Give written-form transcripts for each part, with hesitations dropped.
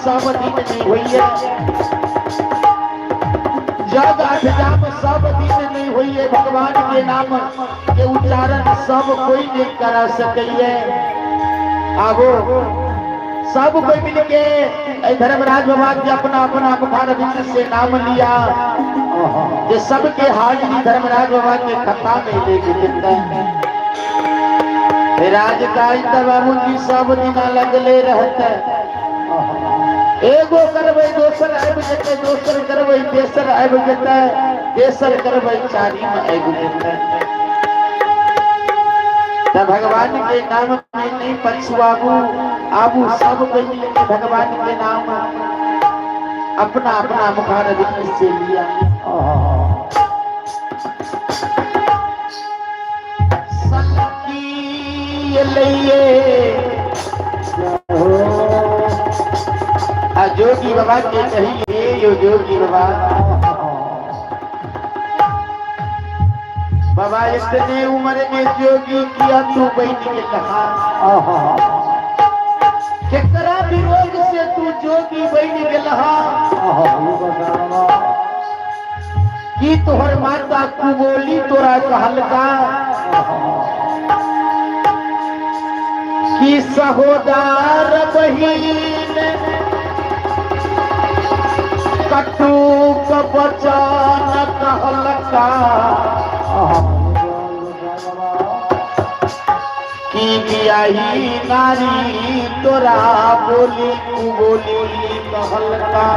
सब दिन नहीं होइए, जग अष्टजाम सब दिन नहीं होइए, भगवान के नाम के उच्चारण सब कोई नहीं करा सकैये। आबो सब कोई मिलके धर्मराज बाबा के अपना अपना मुखारविंद से नाम लिया, जे सबके हाजिरी धर्मराज बाबा के खता में लेके देता है। राज काज त बाबूजी सब दिना लगले रहते, एगो करबै दोसर आबि जेतै, दोसर करबै तेसर आबि जेतै, तेसर करबै चारिम आबि जेतै। त भगवान के नाम में नहीं पछुआबू, आबू सब कोई मिल के भगवान के नाम अपना अपना मुखारविंद से लिया। आ जोगी बाबा के कहिए यो जोगी बाबा, बाबा इतने उम्र में जोगी किया तू बन के कहा, केकरा विरोध से तू जोगी बन गेलहा, की तोहर माता कुबोली तोरा कहलका, की सहोदर बहिन कटुक बचन कहलका, की बियाही नारी तोरा बोली कुबोली कहलका,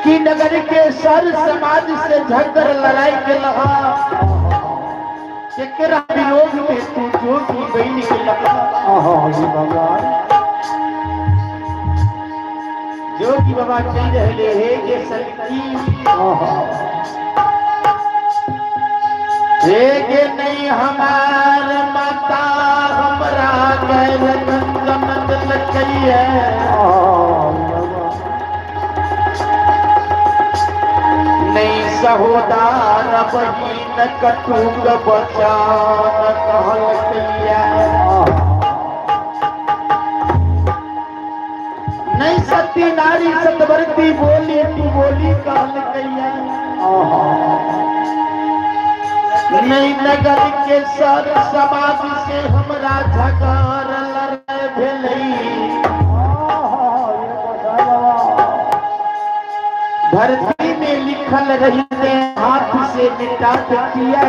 की नगर के सर समाज से झगड़ लड़ाई के लहा, केकरा विरोध में तू जोगी बन के लहा। जोगी बाबा कह रहे हे के सखी, हे के नहीं हमार माता हमरा गैर कंचन दिलकैया, नहीं सहोदार बहिन कटुक बचान कहलकैया, नहीं सती नारी सतवरती बोली तू बोली कहलकैया, नहीं नगर के सर समाज से हमरा झगड़ लड़ाई भेलई, धरती में लिखल रहते हाथ से मिटा दिया,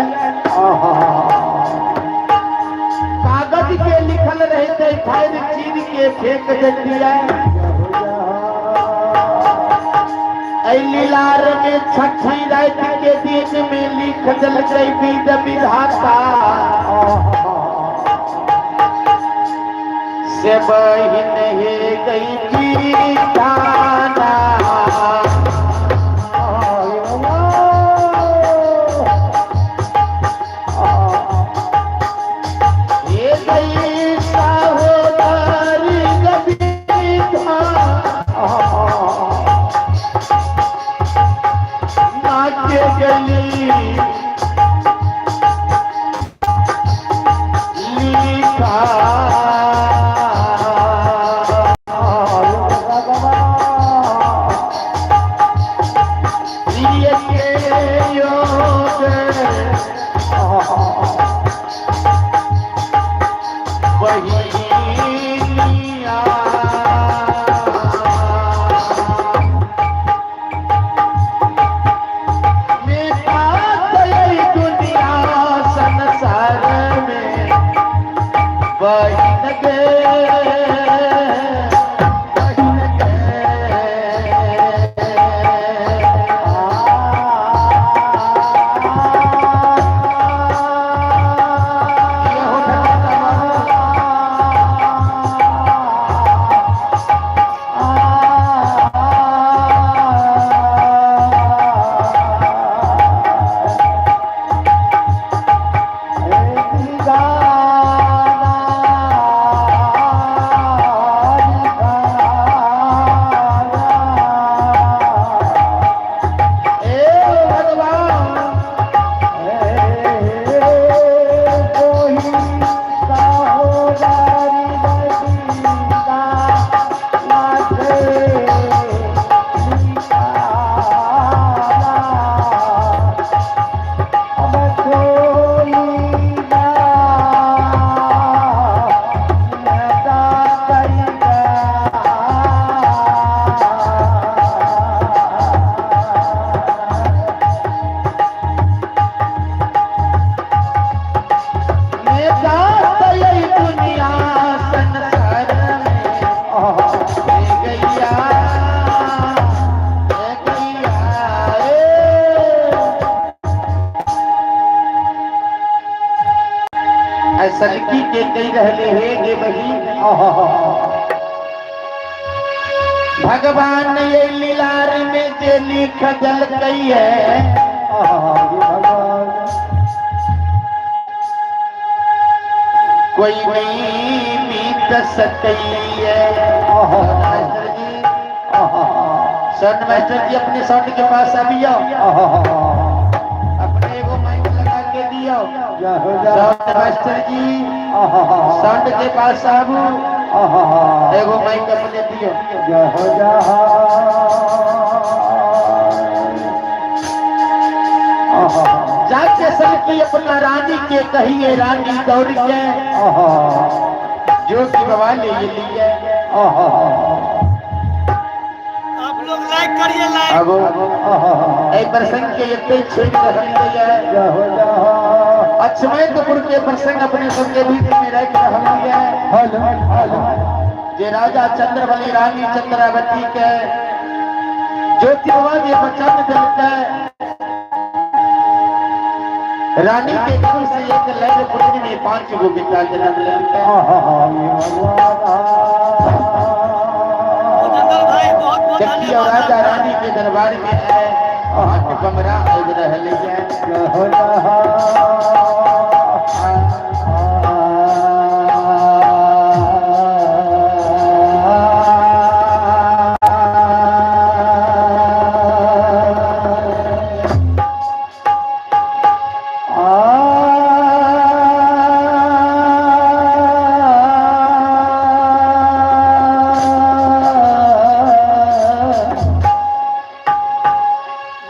कागज के लिखल रहते फायर चीर के फेंक दिया। लीलार में छठी रात के दिन में लिख दिलकै विध विधाता, से बहिन हे गई गीताना। हे गई सहोदरी गबीधा, नाचे गली लिखा। प्रिय के योग बहिनिया, मेरा गई दुनिया संसार में बहिन गे, बहिन गे। ये हो ठाकुर बाबू। भगवान ये लीलार में जे लिख देलकै है, कोई नहीं बीत सकैये। मास्टर जी, साउंड मास्टर जी, अपने साउंड के पास अबियो, अपने एगो माइक लगा के दियो। साउंड मास्टर जी, साउंड के पास आबू, एगो माइक अपने दियो। जाके सलकी अपना रानी के कहिए, रानी दौड़ के जो कि बाबा ले लिए। आप लोग लाइक करिए, लाइक। अब एहि प्रसंग के एते छोड़ि रहल है। अक्षमैतपुर के प्रसंग अपने सबके बीच में राखि रहल है जे राजा चंद्रबली रानी चंद्रावती के ज्योतिर्वा जे वचन दिलकै, रानी के गर्भ से एक लैर पुत्र में 5 गो बेटा जन्म लेलकै। भजेंद्र भाई, बहुत बहुत देखियो, धन्यवाद राजा आपका। रानी के दरबार में है आठ कमरा आबि रहल है।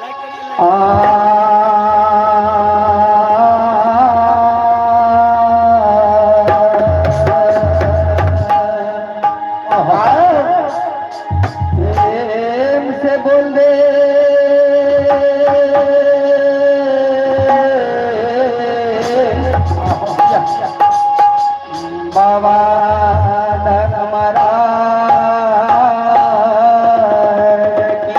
लाइक करिए, लाइक। प्रेम से बोल दे बाबा धर्मराज की।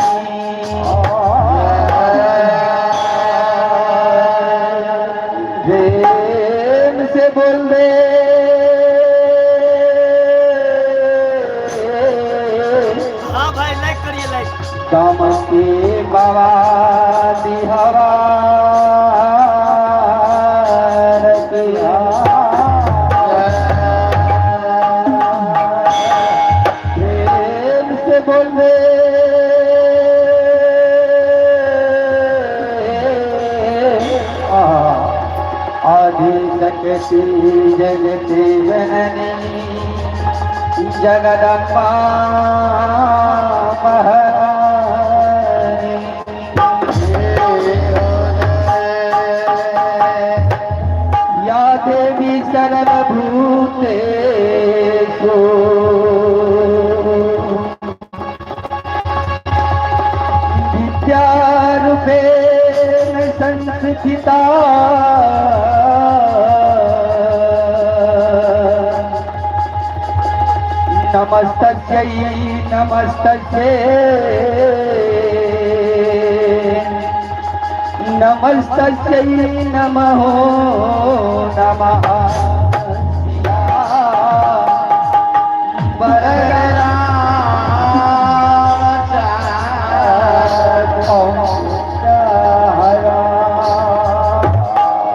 प्रेम से बोल दे। हाँ भाई, लाइक करिए, लाइक। दमकी बाबा दिहवा। प्रेम से बोल दे। आदि शक्ति जगति जननी जगदम्बा महारानी, या देवी सर्वभूतेषु विद्यारूपेण संस्थिता, नमस्तस्यै नमस्तस्यै नमस्तस्यै नमो नमः। वर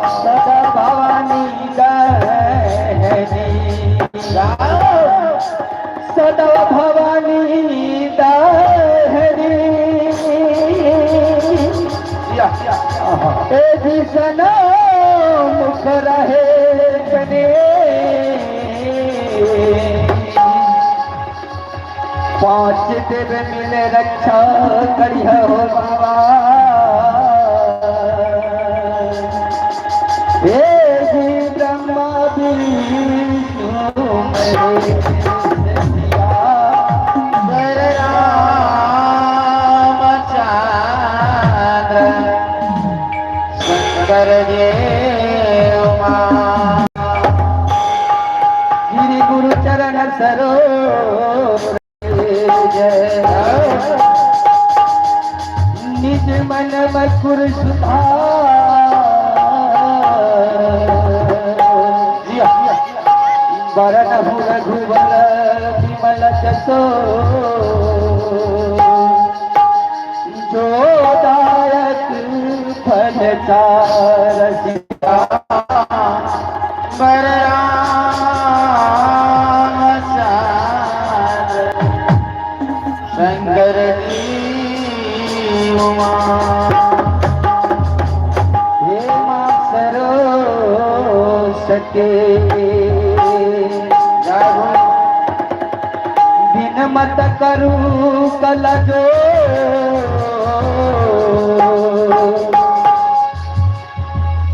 सदा भवानी दहनी, सदा भवानी दहनी, ए भीषण मुख रहे जने, पांच देव मिले रक्षा करिह हो बाबा। हे जी ब्रह्मा विष्णु महेश। रामचंद्र शंकर देव। श्री गुरु चरण सरोज जय, निज मन मकुर सुधार, बरनहुँ रघुबर सकल जसो, जो दायक फल चार। बर राम चांद शंकर जी उमा। हे माँ सरोसती, जय हो। बिन मत करूँ कल जो,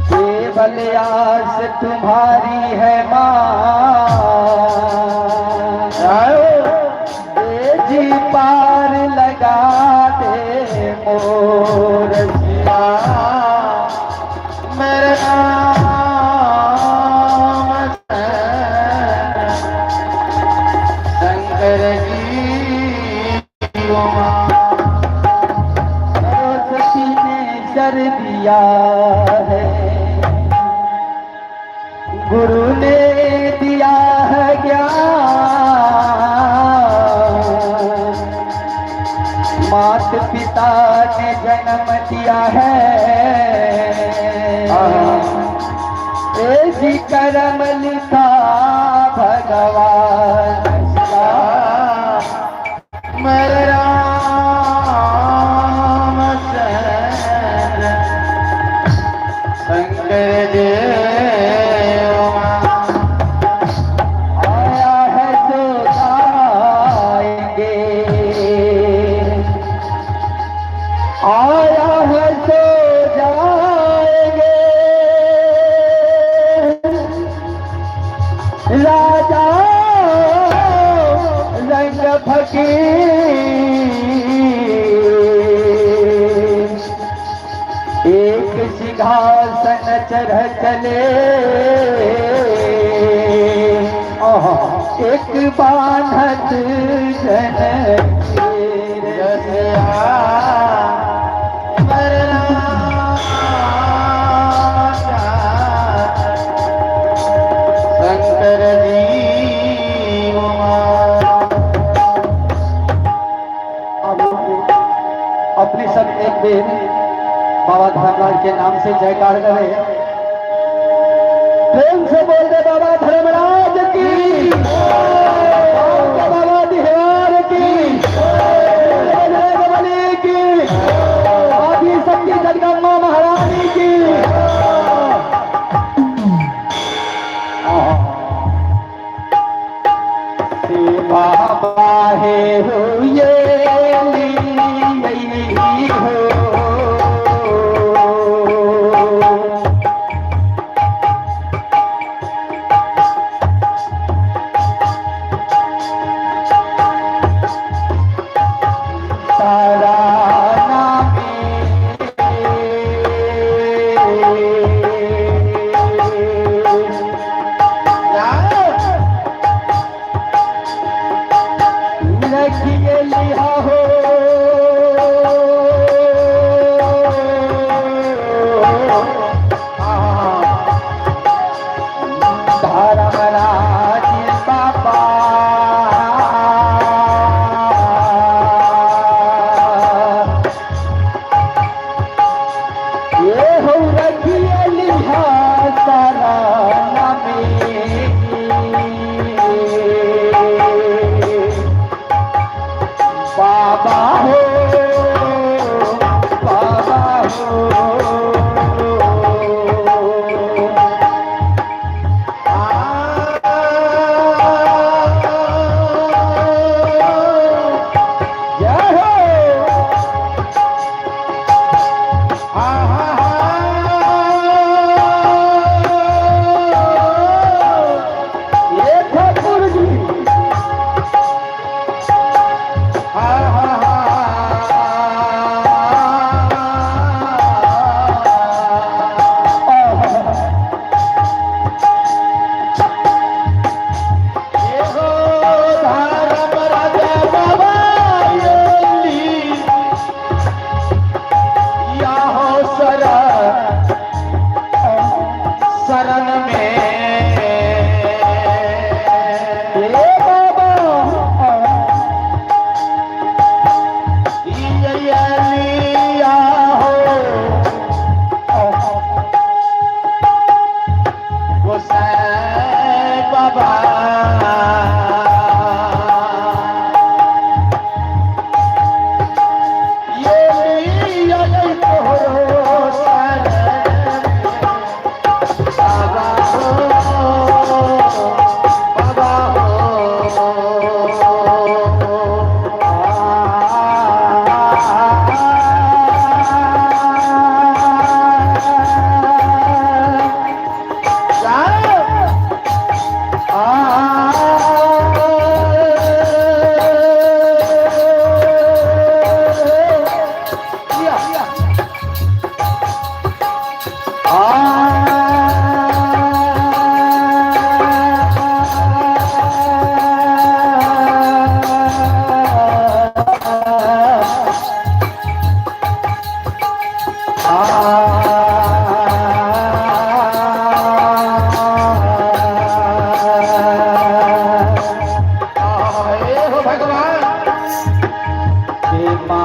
केवल आस तुम्हारी है माँ। जय हो। ए जी पार लगा दे मोर सिया। मेरे राम शंकर जी उमा। सरस्वती ने शर दिया है, गुरु ने दिया है ज्ञान, मात पिता ने जन्म दिया है, ए जी करम लिखा भगवान का। मेरे राम चंद्र शंकर देव। आया है तो जाएंगे, आया है तो जाएंगे, राजा रंग फकीर, एक सिंहासन चढ़ चले, एक बांधत जन। रसिया मेरे राम शंकर जी उमा। अब अपने सब एक बेर बाबा धर्मराज के नाम से जयकार करे, प्रेम से बोल दे बाबा धर्मराज की, बाबा दिहार की, बजरंगबली की, आदि शक्ति जगदम्बा महारानी की। सेवा बाहे हुए हो। तारा नामे रखिए।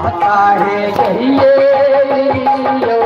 माता हे जहिए लियो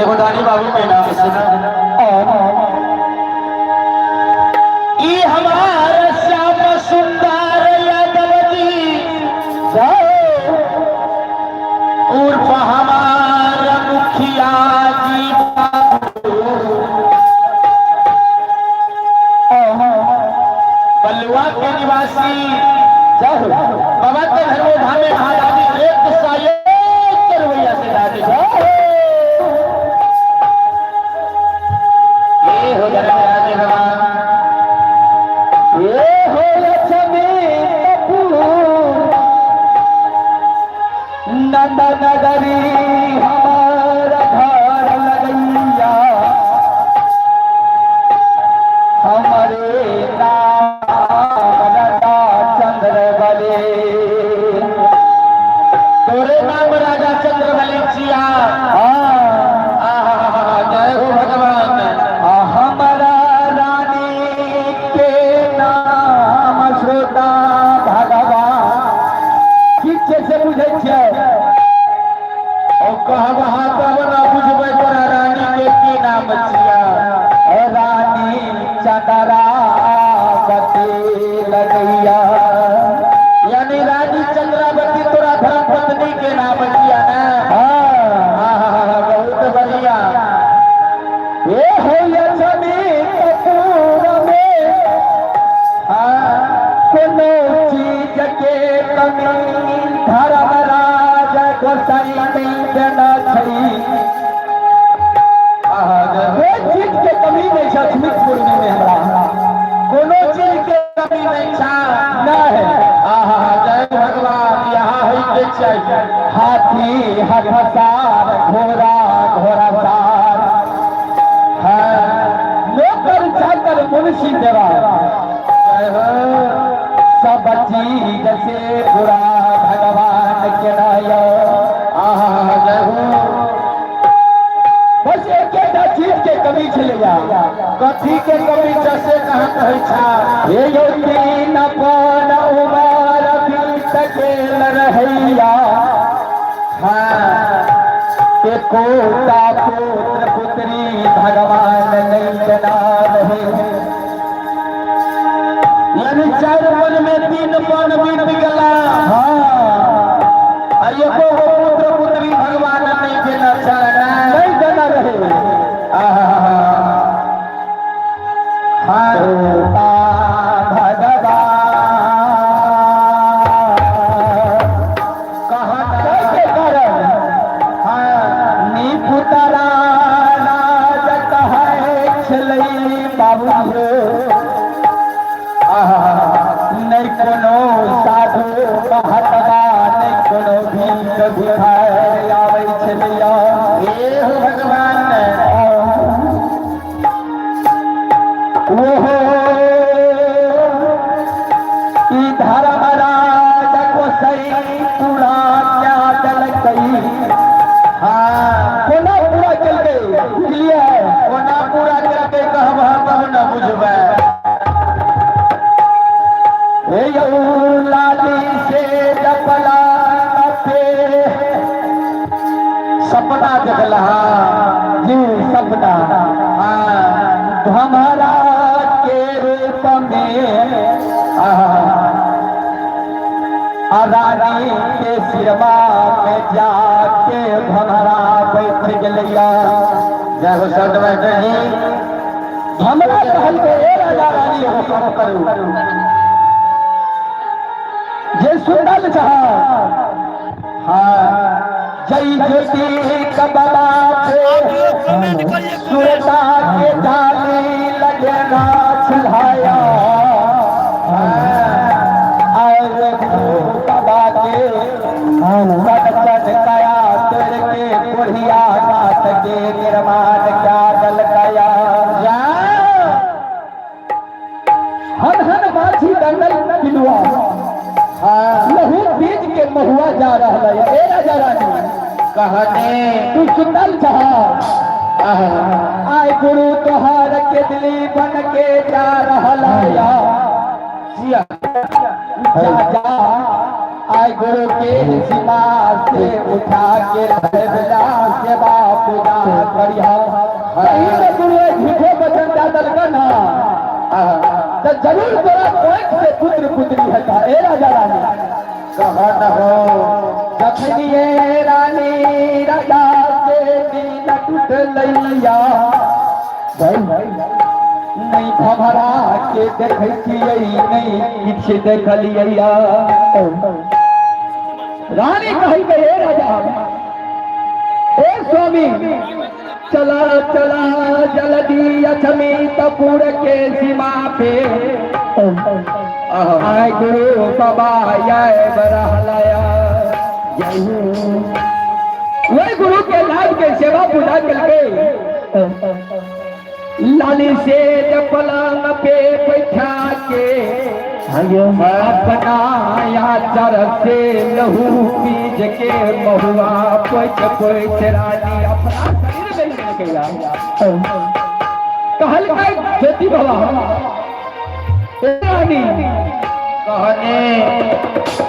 एगो दानी बाबू के नाम से ई हमार श्याम सुंदर यादव जी उर्फ हमार मुखिया जी बाबू बलुआ के निवासी बाबा के धर्मोधा में महारानी 101 रुपया से दादी ये हो धर्मराज भगवान, ये हो लक्ष्मी कपूर नंद नगरी हमारा घर लगैया, हमारे नाम राजा चंद्र बले। तोरे नाम राजा चंद्र बले जिया। जय हो भगवान। हमारा रानी के नाम श्रोता भगवान पीछे से बुझे छे और कहबहा तब ना बुझबै तोरा रानी के की नाम छिया। रानी चंद्रावती लगैया, यानी रानी चंद्रावती तोरा धर्म पत्नी के नाम छिया ना। हाँ, बहुत बढ़िया। ये हो लक्ष्मी कपूर में हाँ कोनो चीज के कमी धर्मराज गोसाई नहीं देना छै। कोई चीज के कमी नहीं छै अछमितपुर में हमरा। कोनो चीज के कमी नहीं छा। नहीं। आहा, जय भगवान, यहाँ है के चाहिए। हाथी हथसार, घोड़ा घोड़ा सार, हाँ, नौकर चाकर मुंशी देवा, जय हो। सब चीज से बुरा भगवान के नाय। आहा, जय हो। बस एक एकटा चीज के कमी छलैया। कथी के कमी जैसे कहाँ कहै छा? हे यौ, तीन पन उमर बीत गेल रहैया, हाँ, एकोटा पुत्र पुत्री भगवान नहीं देना रहे। यानी चार पन में तीन पन बीत गेला आ एको गो पुत्र पुत्री भगवान नहीं देना छा। नहीं देना रहे। आहा, हाँ। तोता भगवान कहाँ के कारण हाँ, निपुतरा राज कहै छलै बाबू हो, आहा, नहि कोनो साधु महात्मा, नहि कोनो भीख भिखारि आबै छलैया। हे हो भगवान। ओहो, ई धर्मराज गोसई पूरा क्या देलकै? हाँ। कोना पूरा केलकै, बुझलियै? कोना पूरा केलकै, कहबह तब न बुझबै। हे यौ, लाली से जपला पे सपना देखलहा? जी, सपना। हाँ। भमरा के रूप में आहा, आ रानी के सिरमा में जाके भमरा बैठ गेलैया। जय हो संत मास्टर जी। भमरा कहलकै, ए राजा रानी, एगो काम करू, जे सुनल चाह, हाँ, जय ज्योति बाबा पे आप लोग कमेंट करिए, कमेंट। सुरता के डाली लगना छुलाया और बाबा के कन कया तोड़ के कोढ़िया गात के निर्माण क्या दल कया। जा। हन हन माछी दंगल पिलुआ, हाँ, लहू बीज के महुआ जा रहा है। ए राजा रानी, कहने तू सुनल चाह, आहा, आय गुरु तोहार के दिली बन के जा रहा या। जिया। जा जा, आय गुरु के सीमा से उठा के रहला सेवा पूजा करिहा। कहीं में गुरु झूठो वचन दे देलक ना, आहा, तो जरूर तोरा कोख से पुत्र पुत्री हेता। ए राजा रानी, कहन हो। जखनी ये रानी राजा के दिल टूटलैया, नहीं भमरा के देखै छियै, नहीं किछु देखलियै। रानी कहलकै, हे राजा, हे स्वामी, चला चला जल्दी अछमीतपुर के सीमा पे, आहा, आय गुरु बाबा आय बरहलया। वही गुरु के लाभ के सेवा पूजा केलकै। लाली से पलंग पे बैठा के अपना आचर से लहू बीज के महुआ पोछ पोछ रानी अपना शरीर में लग गया। कहलकै ज्योति बाबा, ए रानी, कहने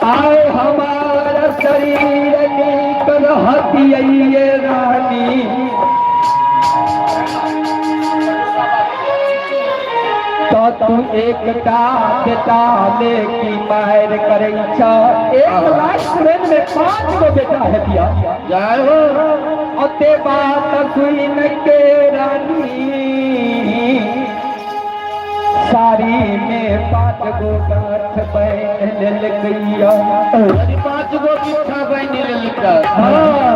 आए हमारा शरीर नीक रहतियै रानी, तो तू एकटा बेटा लेकी मार करै छ। 1 लाख सुरेन में पांच गो बेटा है दिया। जय हो। अते बात सुन के रानी साड़ी में पांच गो गांठ बन लेलकैया। यानी 5 गो बिट्ठा बान्हि लेलकै। हाँ।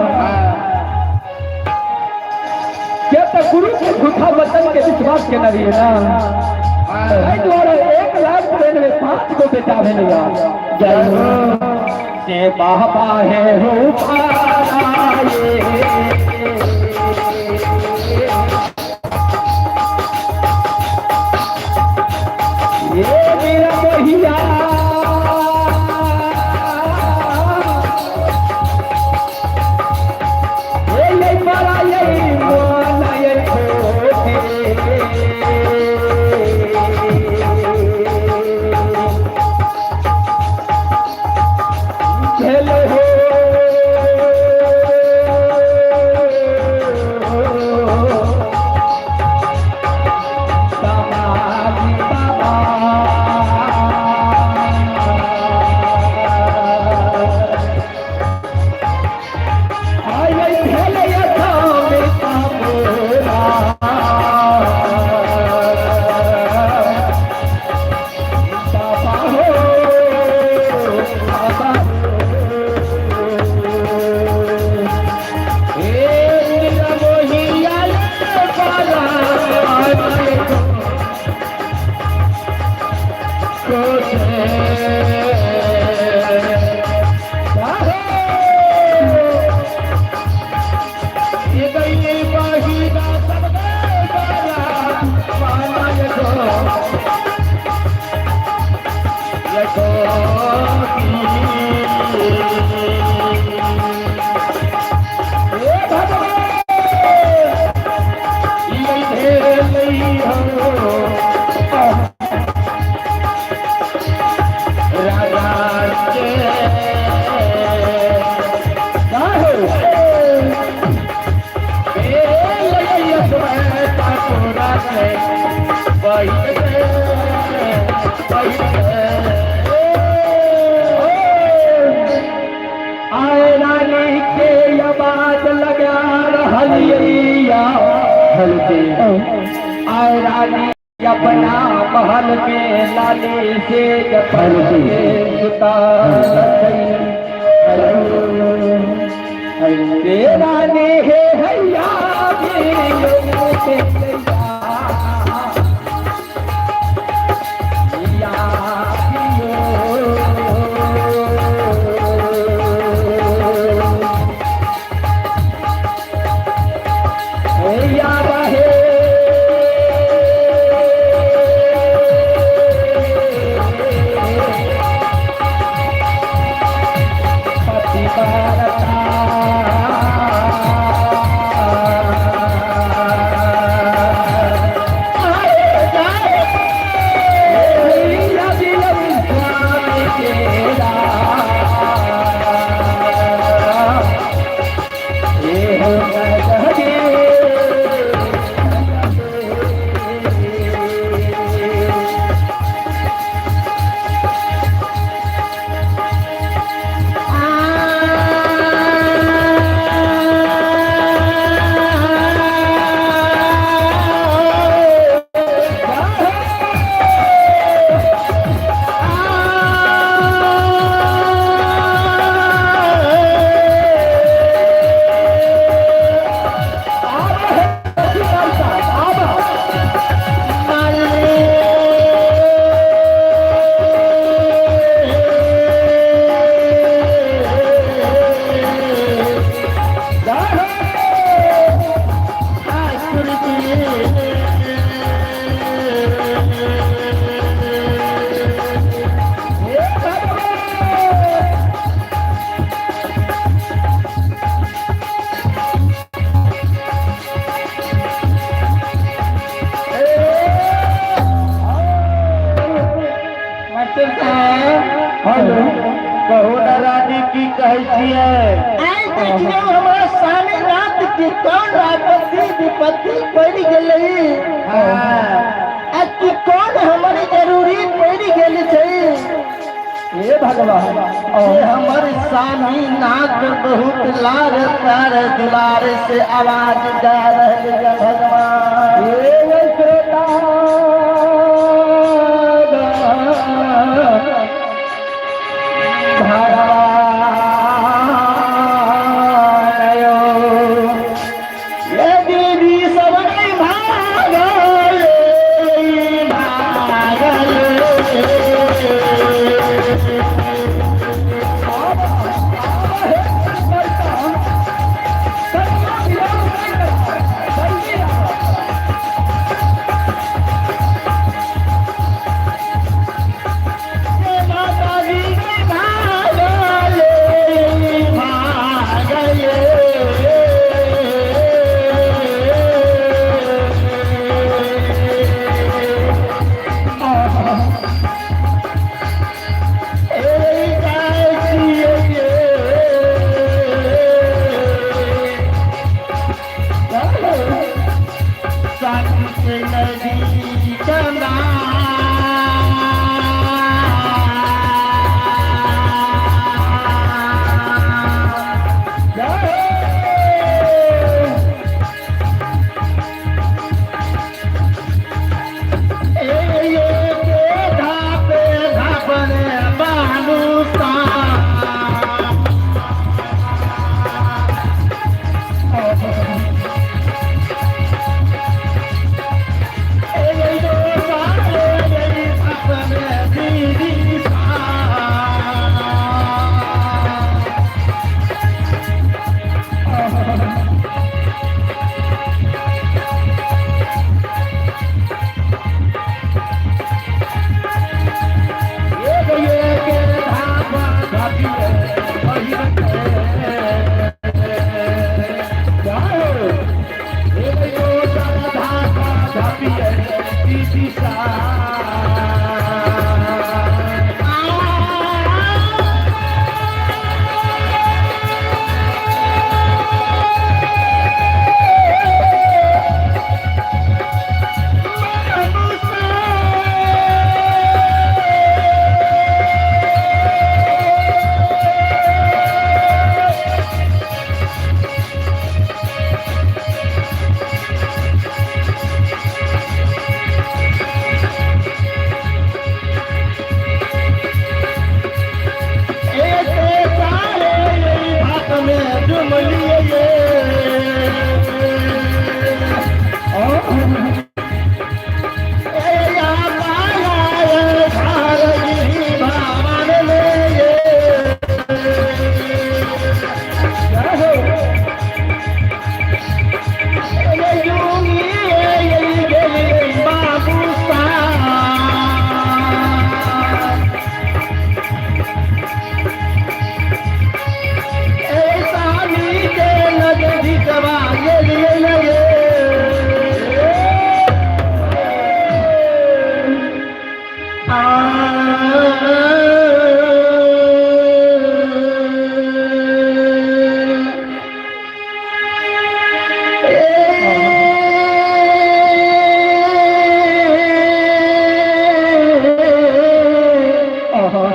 क्या तो गुरु के झूठा वचन के विश्वास केने रहिए ना, एहि दुआरे 1,93,000 5 गो बेटा भेलैया। जय हो। से बाबा है हो ये मेरा मोहिया, ये ये मारा ये मोना ये खोटे। खेल हो समाधि बाबा। आय भेल यथामे कामोरा। बाबा हो बाबा हे निरमोहिया बाला हे भगवान। आए रानी के आवाज लगा रहलिया। आए रानी अपना महल में लाली से जपन के सुता रे रानी हे हैया या बहे पति हेलो, कहू न रानी, की कहै छियै? आइ देखियौ, हमरा सामने रात के कौन आपत्ति विपत्ति पड़ि गेलै आ कि कौन हमर जरूरी पड़ि गेल छै हे भगवान से हमर सामी नाक बहुत लार प्यार दुलार से आवाज जा रहल ये भगवान। हे श्रोता।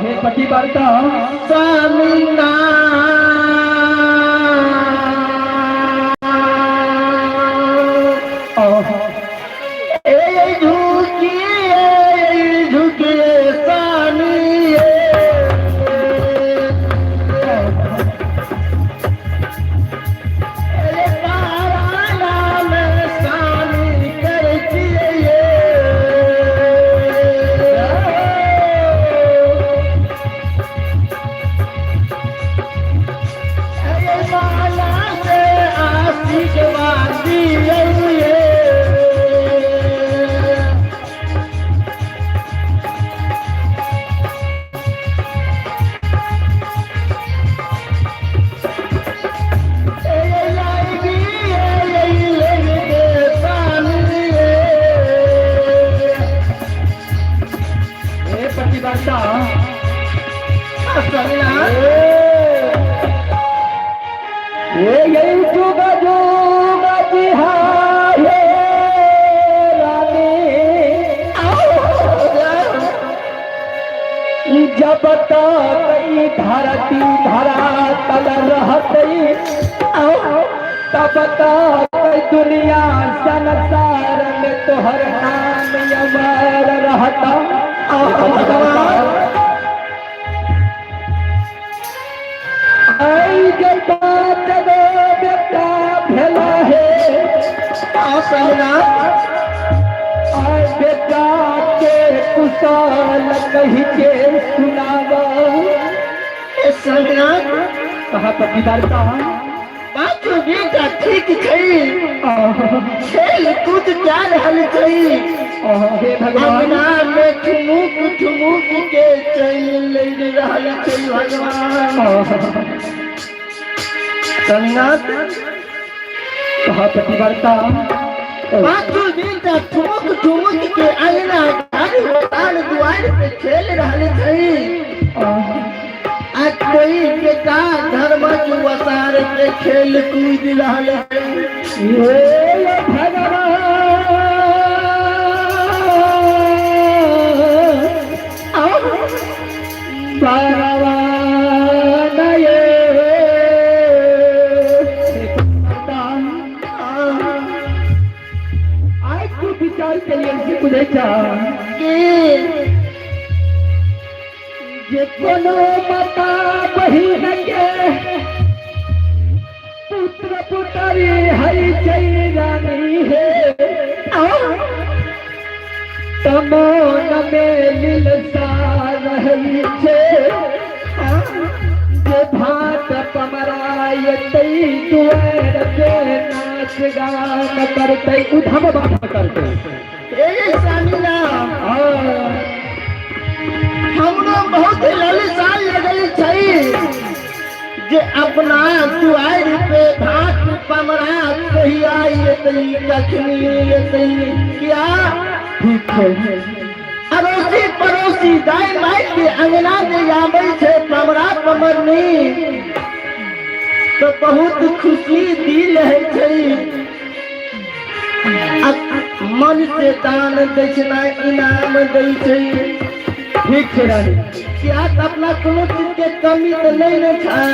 हे पति वार्ता हे पति वार्ता ये यही जुग जुग जिहाए रानी, जब तक ई धरती धरा तल रहतई तब तक दुनिया संसार में तोहर नाम अमर रहता। आई जे बात गो बेटा भेला हे आय बेटा के कुशल कही के सुनावा। कहा पति वार्ता पाछू बेटा ठीक छै, खेल कूद जा रहल छै। हे भगवान, अंगना में ठुमुक ठुमुक के चलि लड़ि रहल छै भगवान। स्वामीनाथ, कहा पति वार्ता पाछू बेटा ठुमुक ठुमुक के अंगना घर द्वार दुआर पे खेल रहल छै, आ कोई बेटा धर्म वसार के खेल कूद रहल है। हे भगवान, भगवान ये आय तू विचार के लिए से बुझै छा की जे कोनो माता बहिन के पुत्र पुतरी हई छै रानी हे तमोन में लिलसा रहै छै जे भात पमरायतै दुआर पे नाच गान करतै उधम बात करतै। ए स्वामी राम, हमरो बहुत ललसा लगल छै जे अपना दुआरि पे भात पमरा कहिया एतै, कखनी एतै। किया ठीक छै। अड़ोसी पड़ोसी दाय माय के अंगना में आबै छै पमरा पमरनी तो बहुत खुशी दिल है छै। आ मन से दान दक्षिणा इनाम दै छै। ठीक छै रानी। किया तऽ अपना कोनो चीज के कमी तऽ नहि ने छै।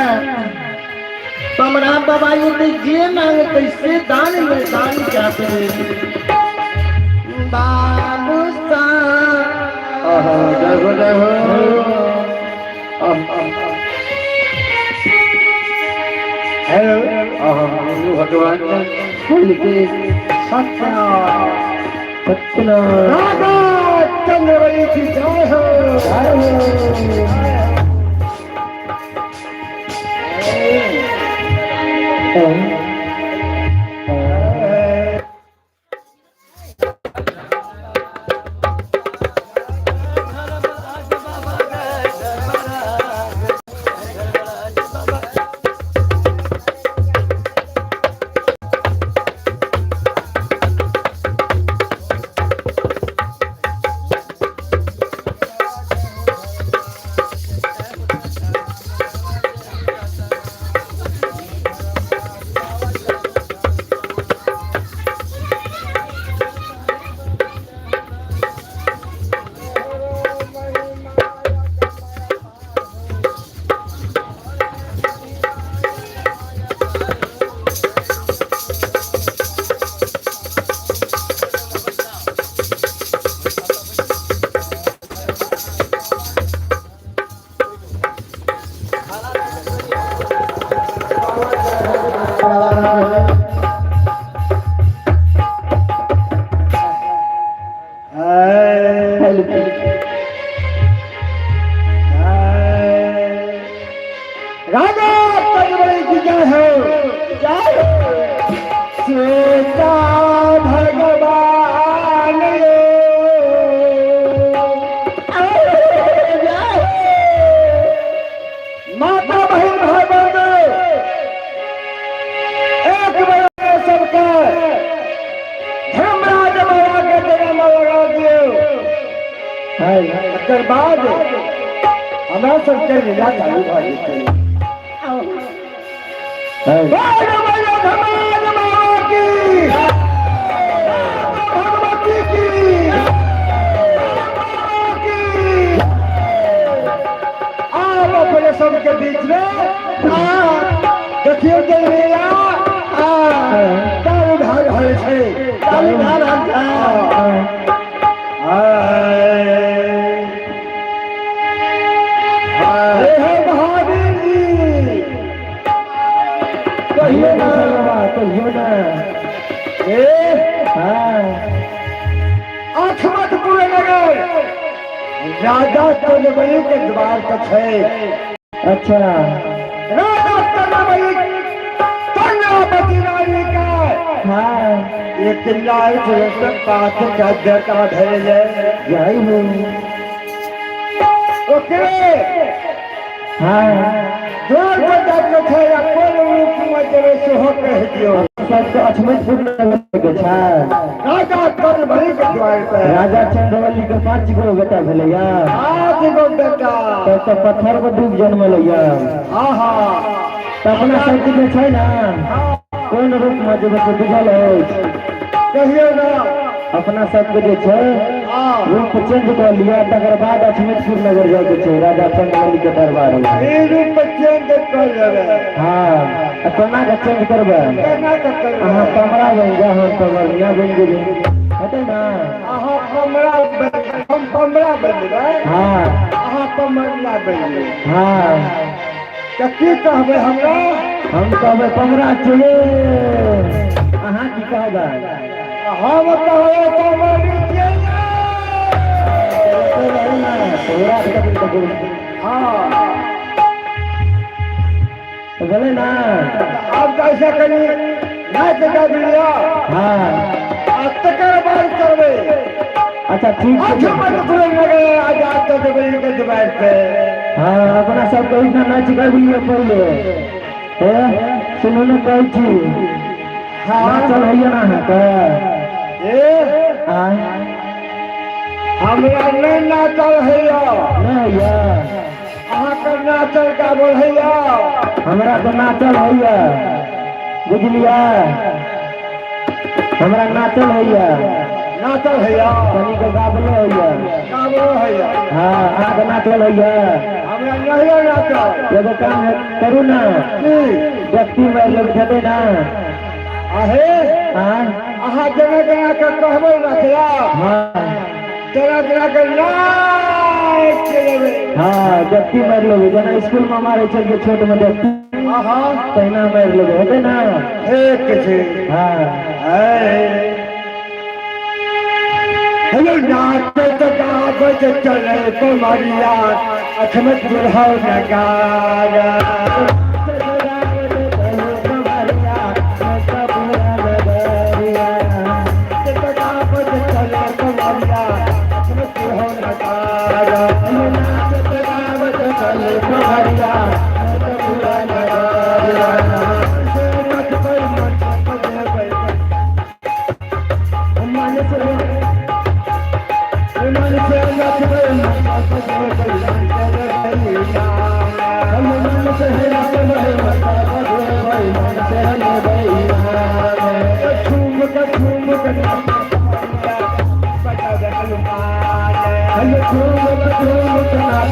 पमरा बाबा एतै जे मांगतै से दान में दान क्या देबै बाबू सा। आहा, जय हो, जय हो। हेलो, आहा, भगवान सत्य राधा चंद्रवली की जय हो। जय हो। राधा चंद्रवली की जय हो, जय हो। सीता भगवान यो। जय हो। माता बहन भाई बंधु, एक बार सबके धर्मराज बाबा के डेरा में लगा दियो। एकर बाद हमरा सबके लीला चालू भऽ जेतै। बोलो बोलो धर्मराज बाबा की, भगवती की, बाबा की। आब अपने सबके बीच में देखियौ जे लीला चालू भऽ रहल छै। चालू भऽ रहल छै। हे हे महावीर जी, कहियो ना बाबा, कहियो ना। हे हाँ। अठमतपुर नगर राजा चंद्रबली के द्वार पर छै। अच्छा। राजा चंद्रबली चंद्रावती रानी का एक लाख पाँच का बेटा भेल। जय हो। ओकरे द्वार पर जाके छै आ कोन रूप में जेबै सेहो कहि दियौ। सबके अठमतपुर नगर के छै। राजा चंद्रबली के द्वार पर राजा चंद्रवल्ली के 5 गो बेटा भेलैया। 8 गो बेटा। तब तऽ पत्थर पर डूब जन्मलैया। हाँ हाँ। तऽ अपना सबके जे छै ने कोन रूप में जेबै से बुझल अछि? कहियौ ना। अपना सबके जे छै रूप चेंज कऽ लिअ, तकर बाद अठमतपुर नगर जायके छै राजा चंद्रवल्ली के दरबार में। ई रूप चेंज कऽ लेबै। हाँ, आ कोना के चेंज करबै? केना के करबै? अहाँ कमरा बनि जाउ, हम कमरिया बनि जेबै, हेतै ना? अहाँ कमरा बनि, हम कमरा बनबै। हाँ। अहाँ पमरिया बनि। हाँ। तऽ की कहबै हमरा? हम कहबै पमरा चले। अहाँ की कहबै? हम कहबै पमरी चले। हाँ। बोले ना। आब तऽ ऐसा कनी नाच गाबि लिअ। हाँ। आ तकर बाद करबै। अच्छा ठीक आँखि छै। बंद तुरंत लगे आजाद तऽ देबै के दबाइ पे। हाँ, अपना सब कहै ना नाच गाबि लिअ पहिले। ए सुनू ने, कहै छी। हाँ। नाचल होइए ना अहाँके? ए आँय? हमरा नहि नाचल होइए। नहि होइए? अहाँके नाचल गाबल होइए? हमरा तऽ नाचल होइए, बुझलियै? हमरा नाचल होइए। नाचल होइए। कनिके गाबलो होइए। गाबलो होइए। हाँ, अहाँके नाचल होइए? हमरा नहियो नाचल। एगो काम है, करू ना। की? व्यक्ति में लोग हेतै ना। आहे। आँय? अहाँ जेना जेना के कहबै नचला, हाँ। तेना तेना के नाचि लेबै। हाँ, व्यक्ति मारि लेबै, जेना स्कूल में मारै छलियै छोट में व्यक्ति, अहाँ तहिना मारि लेबै, हेतै ना? ठीक छै। हाँ। हेलो, नाचत गाबत चले कमरिया अखन दुल्हा नगारा। नाचत गाबत चले कमरिया अखन दुल्हा नगारा। नाचत गाबत चले कमरिया नचबै मन बजेबै, मन से मन से नचबै, मन बजेबै, मन से झूम के झूम के बजावे हनुमान। झूम झूम के नाच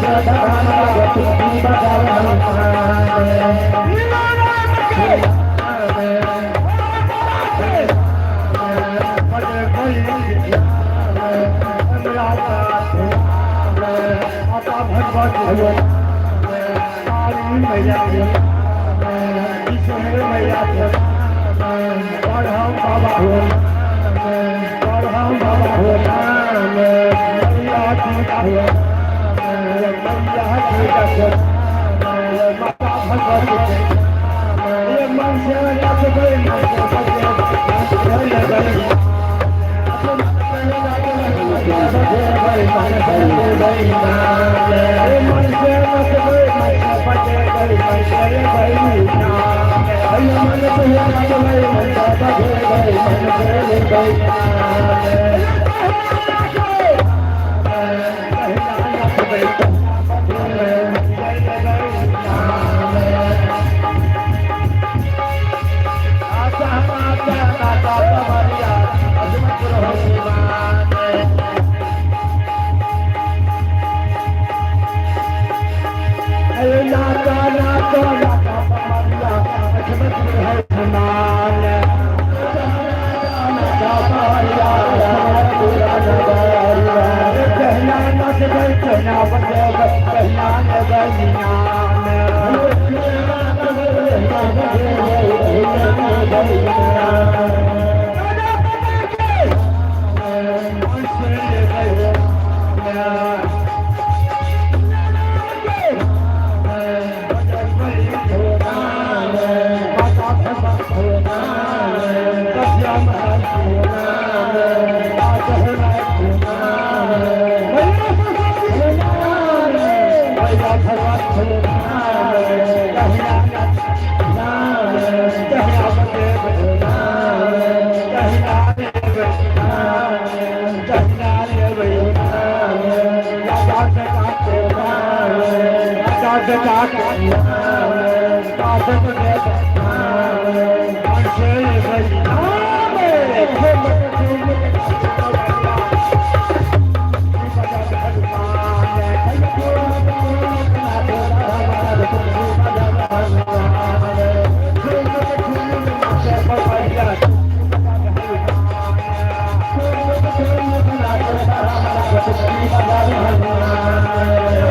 माता भगवती काली मैया, ईश्वर मैया, बढ़म बाबा, बढ़म बाबा, मैया की, मैया की, माता भगवती, मन से नाचबै, मन से बजेबै। मन से नचबै, मन से बजेबै, मन से नाचा नाचा नाचा पमरिया हनुमान। कहना नचबै, कहना बजेबै, कहना लेबै नाम।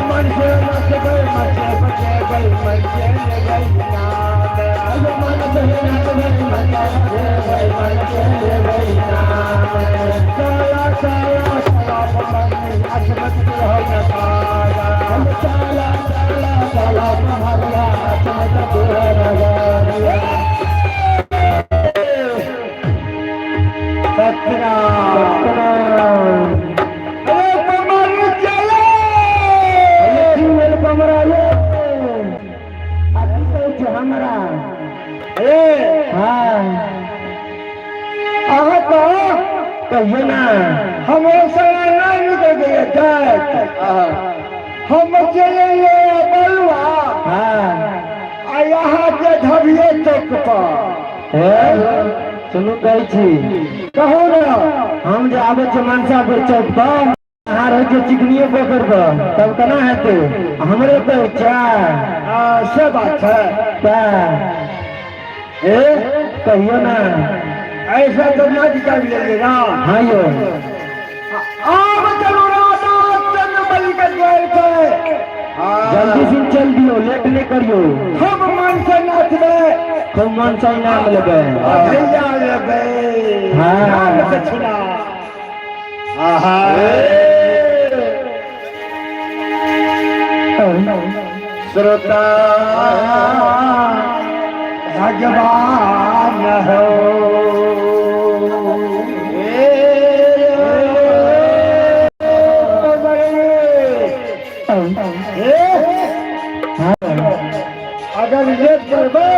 मन से मचेबै मन से लेबै नाम। मन से नाचबै मचेबै मन से लेबै नाम। चला चला चला पमनी अचमत रहो नगारा। चला चला चला पहरिया अचमत रहो नगारा। सतनाम। अरे कमर चले। अरे की भेल कमरा ये? आ की कहै छै हमरा? ए। हाँ। अहाँ तो कहियो ना। हमरो संगे नहीं निकल गए जात। हम चले बलुआ। हाँ। आ यहाँ के धबिये चौक पर। हे सुनू, कहै छी। कहू ना। हम जे आबै छी मनसापुर चौक पर, अहाँ रहै छियै चिकनिये पोखरि पर, तब केना हेतै? हमरे कहै छै। से बात है। तऽ ए। कहियो ना। ऐसा तो ना निकाल लेंगे ना। हाँ यो। आब चलू राधा चंद्र बलि के द्वार पे। जल्दी से चल दियो, लेट नहीं करियो। हम मन से नाचबे। खूब मन से इनाम लेबै। भैया लेबै। हाँ। नाम से छुड़ा। आहा। श्रोता भगवान हो। ए, अगर लेट करबे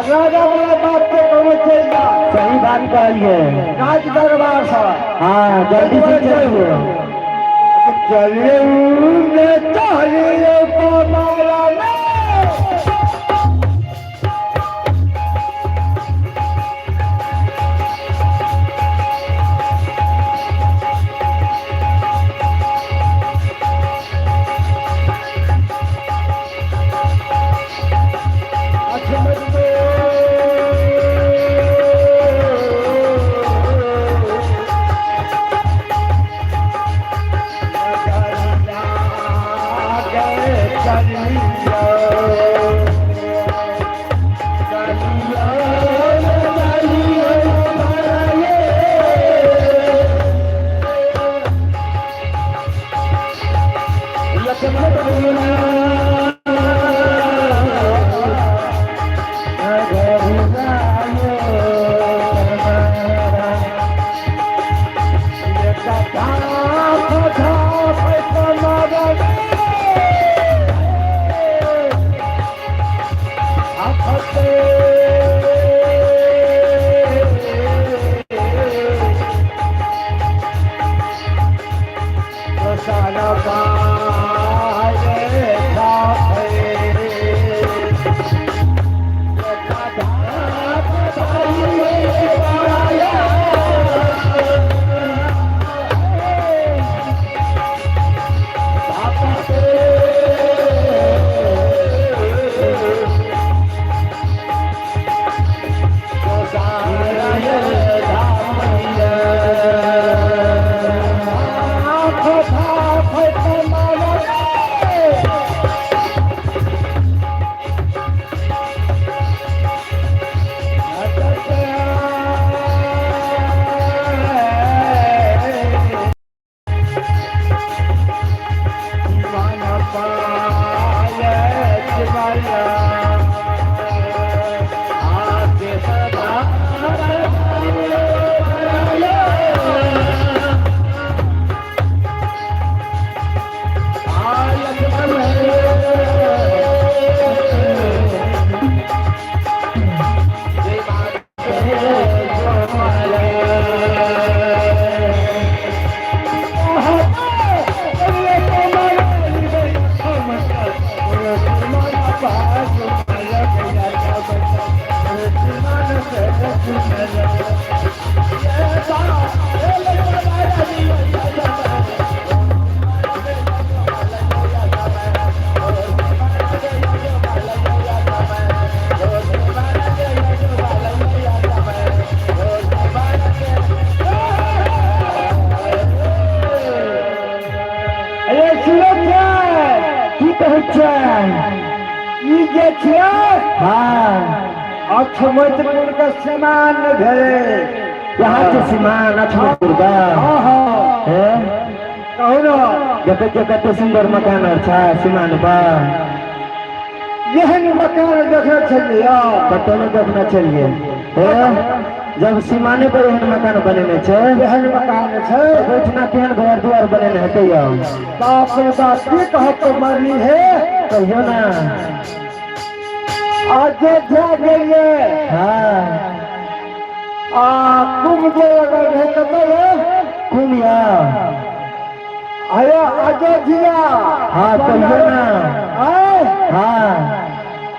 राजा वाला बात पे कोनो चल जा। सही बात कहलिए। राज दरबार से। हाँ, जल्दी से चलिए। चले चलिए पमारा में। कहै छै? ई जे छियै हाँ। अक्षमतपुर के सीमान भेलै। यहाँ के सीमान अक्षमतपुर का? हाँ हाँ। हे कहू ने। देखै छियै कते सुन्दर मकान आर छै सीमान पर। एहन मकान देखने छलियै? कतौ नहि देखने छलियै। हे, जब सीमाने पर एहन मकान बनेने छै, एहन मकान छै, ओहिठिना केहन घर दुआर बनेने हेतै यौ? बाप रे बाप, की कहब तो मरनी हे। कहियौ ने। अयोध्या गेलियै। हाँ। आ कुंभ जे लगल रहै कतऽ यौ? कुम यौ? अरे अयोध्या। हाँ, कहियौ ने। आय? हाँ।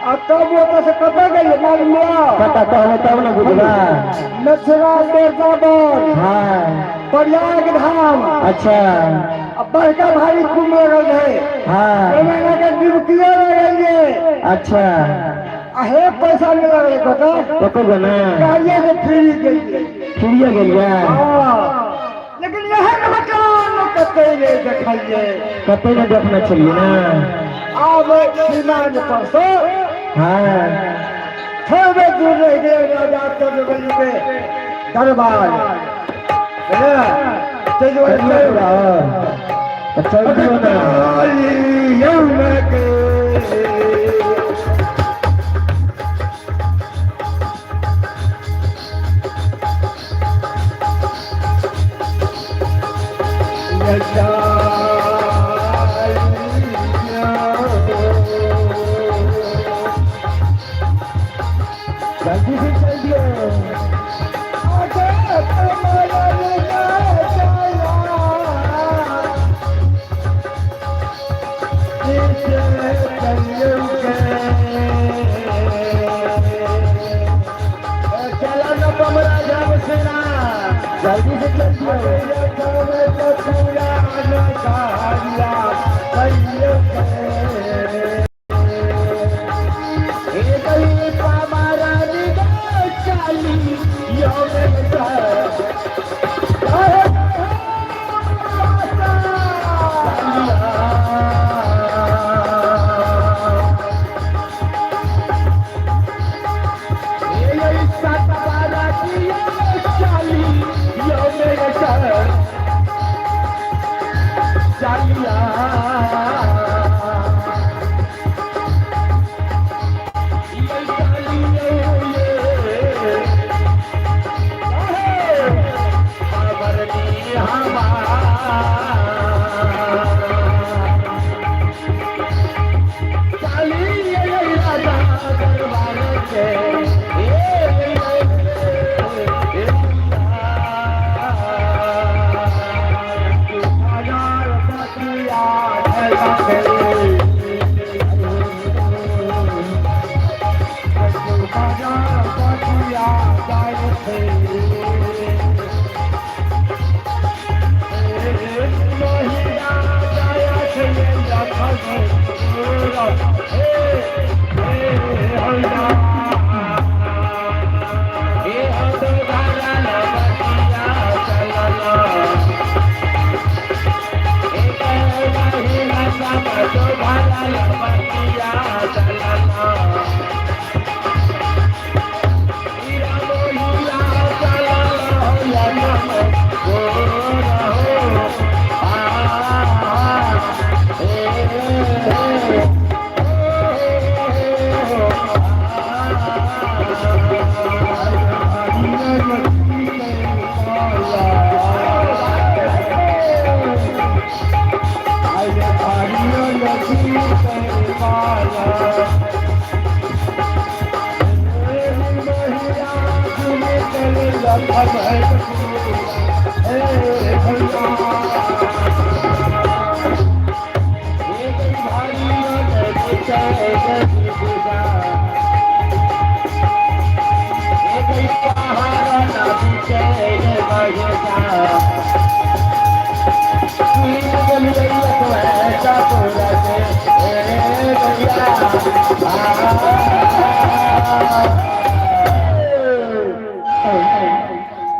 आ तब ओतऽ से कतऽ गेलियै मालूम यऽ? कतऽ कहबै तब ने बुझबै। मथुरा, वृंदावन। हाँ। प्रयाग धाम। अच्छा। आ बड़का भारी कुंभ लगल रहै। हाँ। ओहिमे लगे डुबकियो लगलियै। अच्छा। आ हे, पैसा नहि लगलै कतऽ। एको गो ने? गाड़िए से फ्री गेलियै। फ्रीए गेलियै? हाँ, लेकिन एहन मकान कतै नहि देखलियै। कतौ नहि देखने छलियै ने? आब सीमान पर से थोड़े दूर रहि गेलै राजा चंद्रबली के दरबार, बुझलियै? ताहि दुआरे चलियौ तऽ चलियौ ने। के जल्दी से चल दियौ। चला न कमरा जाब सेना, जल्दी से चल दियौ।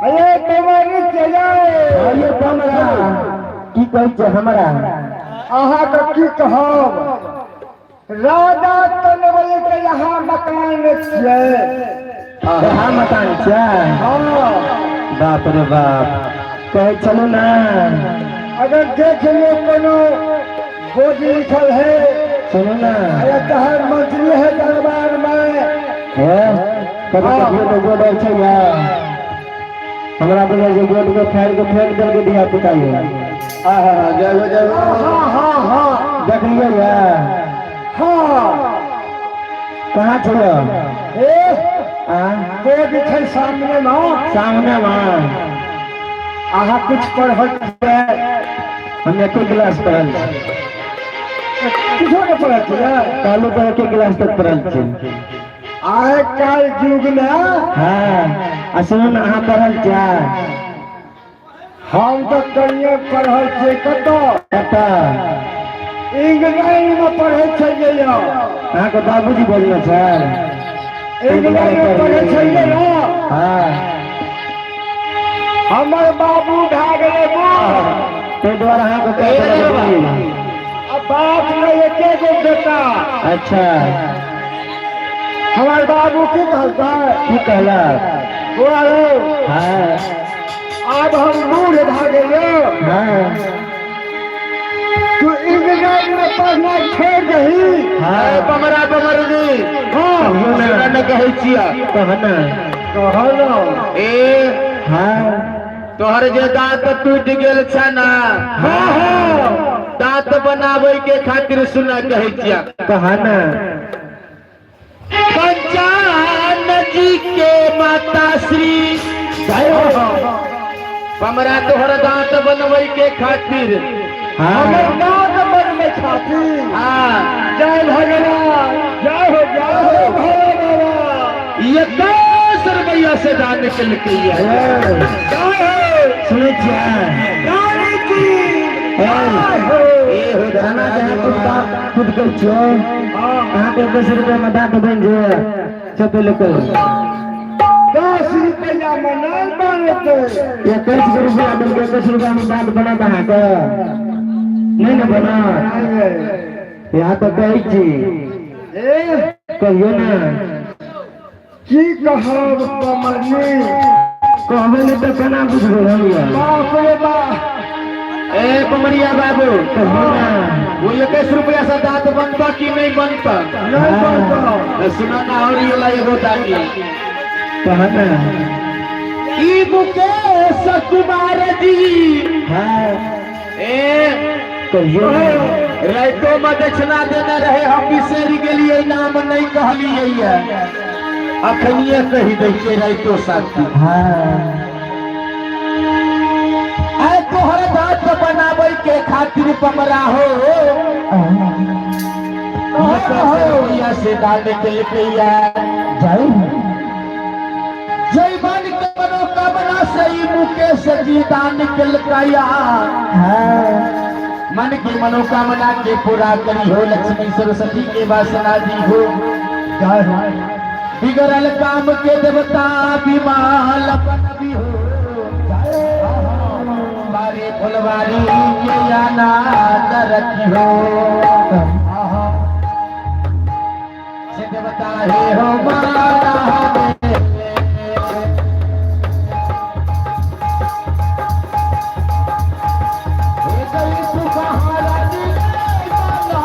अरे कमर चले। अरे कमरा, की कहै छै हमरा? अहाँके की कहब। राजा तनवल के यहाँ मकान छियै। यहाँ मकान छै? हाँ। बाप रे बाप, कहै छलू ना। अगर देख लियो कोनो बोर्ड लिखल है। सुनू ना। अरे तहर मंत्री है दरबार में। हे कभी कभी तो गोड छै या हमरा बुझाइ छै गोड के फाड़ि के फेंक देलकै धिया पुता ये। आहा, जय हो, जय हो। हाँ हाँ हाँ। देखलियै या? हाँ। कहाँ छै यौ? ए आ बोर्ड छै सामने में। सामने मे। अहाँ कुछ पढ़ल छियै? हम एको क्लास पढ़ल छी। किछो नहि पढ़ल छियै? कहलू तऽ एके क्लास तक पढ़ल छी। आइ काल्हि युग मे। हाँ, आ सुनू ने, अहाँ पढ़ल छियै? हम तऽ कनिए पढ़ल छियै। कतऽ? कतऽ? इंग्लैंड मे पढ़ै छलियै यौ। अहाँके बाबूजी बोलने छै? इंग्लैंड मे पढ़ै छलियै ने। हाँ। हमर बाबू भए गेलै बूढ़। ताहि दुआरे अहाँके कह देलक। आ बाप के एके गो बेटा। अच्छा। हमर बाबू की कहलकै? की कहलक? बौआ रौ, हाँ। आब हम बूढ़ भए गेलियौ। हाँ। तू इंग्लैंड मे पढ़नाइ छोड़ि दही। हाँ। बमरा बमरनी। हाँ। कहियौ ने। सुनऽ ने, कहै छियै। कह ने। कह ने। ए हाँ। तोहर जे दांत टूटि गेल छै ने, हाँ हाँ। दांत बनाबै के खातिर सुना, कहै छियै। कह ने। पंचान जी के माता श्री जय हो। हमरा तोहर दांत बनबै के खातिर। हाँ। हमर दाँत बनबै खातिर। हाँ। जय भगवान, जय हो, जय हो भोले बाबा। 21 रुपया से दान केलकै। जय हो। सुनै छियै? रानी की जय हो। खाना जहाँ खुद दाँत खुद कहै छियै। हाँ। अहाँके 21 रुपया में दाँत बनि जे चपेल के। 10 रुपया में नहीं बनतै। 21 रुपया देलकै, 21 रुपया में दाँत बनत अहाँके? नहि ने बनत। यहाँ तऽ कहै छी। ए कहियौ ने। की कहब कमरनी? कहबै नहि तऽ केना बुझबै हम यौ? बाप रे बाप। ए कमरिया बाबू। कहियौ ने। वो 21 रुपया से दांत बनता कि नहीं बनता? नहीं बनतौ। सुना ना, और ये ला एगो दानी। कह ने। ई मुकेश कुमार जी। हाँ। ए कहियौ ने। राइतो में दक्षिणा देने रहे, हम बिसरि गेलियै, नाम नहीं कहलियै ये। अखनिये कहि दै छियै राइतो साथी। हाँ। आय तोहर दांत बनाबै के खातिर बमरा हो 21 रुपया से दान केलकैया। जय हो। जय मन के मनोकामना से ई मुकेश जी दान केलकैया। हाँ। मन की मनोकामना के पूरा करी हो, लक्ष्मी सरस्वती के वासना दी हो। जय हो। बिगड़ल काम के देवता विमाल बनबी हो, बारे फुलवारी के आना न रखी हो, से देवता हे हो माता हमें। हे गई सुखहारा जी माला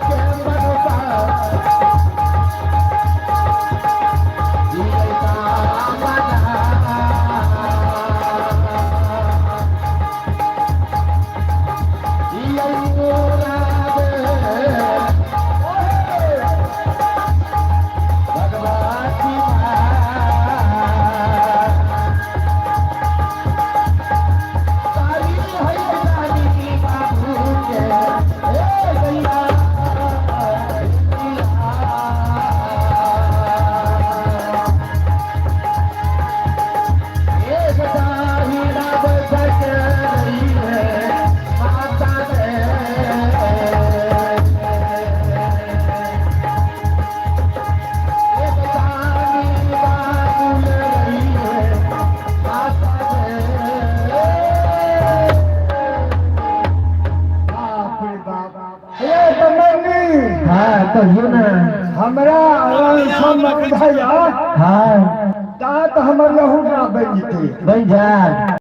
के मनोका कहियो ना। हमरा भैया हाँ दाँत हमर लहू ना बनि जेतै। बन जा।